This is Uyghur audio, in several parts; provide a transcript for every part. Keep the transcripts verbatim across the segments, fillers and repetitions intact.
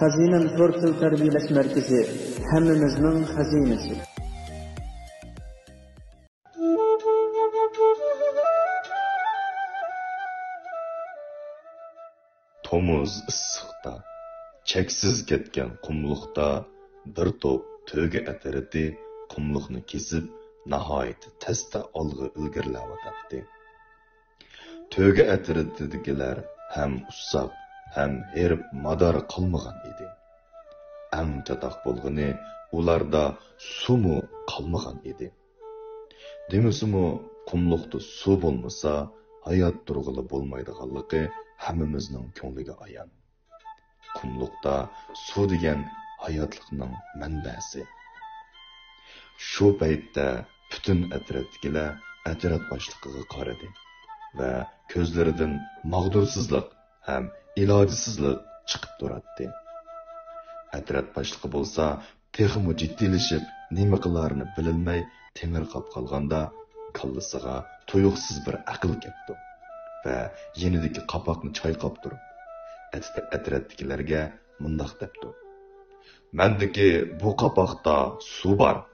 خەزىنەم تور تىل تەربىيەلەش مەركىزى، ھەممىمىزنىڭ خەزىنىسى. تومۇز ئىسسىقتا، چەكسىز كەتكەن قۇملۇقتا بىر توپ تۆگە ئەترىتى قۇملۇقنى كېسىپ، ناھايىتى تەستە ئالغا ئىلگىرىلەۋاتاتتى. تۆگە ئەترىتىدىكىلەر ھەم ئۇسساق، ھەم ھېرىپ مادارى قالمىغان ئىدى. ئەڭ چاتاق بولغىنى، ئۇلاردا سۇمۇ قالمىغان ئىدى. دېمىسىمۇ، قۇملۇقتا سۇ بولمىسا، ھايات تۇرغىلى بولمايدىغانلىقى ھەممىمىزنىڭ كۆڭلىگە ئايان. قۇملۇقتا سۇ دېگەن ھاياتلىقنىڭ مەنبەسى. شۇ پەيتتە پۈتۈن ئەترەتتىكىلەر ئەترەت باشلىقىغا قارىدى ۋە كۆزلىرىدىن ماغدۇرسىزلىق ھەم ئىلاجسىزلىق چىقىپ تۇراتتى. ئەترەت باشلىقى بولسا تېخىمۇ جىددىيلىشىپ، نېمە قىلارىنى بىلەلمەي تېڭىرقاپ قالغاندا، كاللىسىغا تۇيۇقسىز بىر ئەقىل كەپتۇ ۋە يېنىدىكى قاپاقنى چايقاپ تۇرۇپ، ئەت-، ئەترەتتىكىلەرگە مۇنداق دەپتۇ: «مەندىكى بۇ قاپاقتا سۇ بار.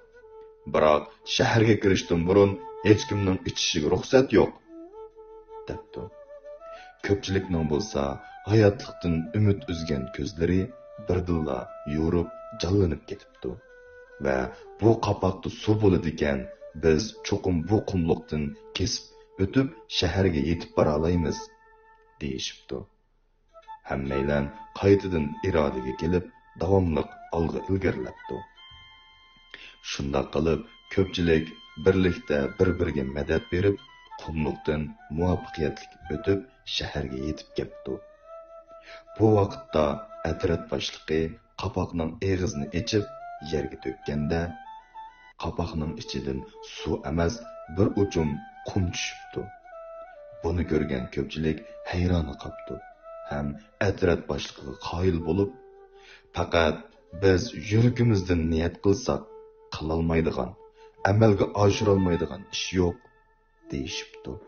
بىراق شەھەرگە كىرىشتىن بۇرۇن ھېچكىمنىڭ ئىچىشىگە رۇخسەت يوق» دەپتۇ. كۆپچىلىكنىڭ بولسا ھاياتلىقتىن ئۈمىد ئۈزگەن كۆزلىرى بىردىنلا يورۇپ، جانلىنىپ كېتىپتۇ ۋە «بۇ قاپاقتا سۇ بولىدىكەن، بىز چوقۇم بۇ قۇملۇقتىن كېسىپ ئۆتۈپ، شەھەرگە يېتىپ بارالايمىز» دېيىشىپتۇ. ھەممەيلەن قايتىدىن ئىرادىگە كېلىپ، داۋاملىق ئالغا ئىلگىرىلەپتۇ. شۇنداق قىلىپ، كۆپچىلىك بىرلىكتە بىر-بىرىگە مەدەت بېرىپ، قۇملۇقتىن مۇۋەپپەقىيەتلىك ئۆتۈپ، شەھەرگە يېتىپ كەپتۇ. بۇ ۋاقىتتا ئەترەت باشلىقى قاپاقنىڭ ئېغىزىنى ئېچىپ، يەرگە تۆككەندە، قاپاقنىڭ ئىچىدىن سۇ ئەمەس، بىر ئوچۇم قۇم چۈشۈپتۇ. بۇنى كۆرگەن كۆپچىلىك ھەيران قاپتۇ ھەم ئەترەت باشلىقىغا قايىل بولۇپ، «پەقەت بىز يۈرىكىمىزدىن نىيەت قىلساق، قىلالمايدىغان، ئەمەلگە ئاشۇرالمايدىغان ئىش يوق» دېيىشىپتۇ.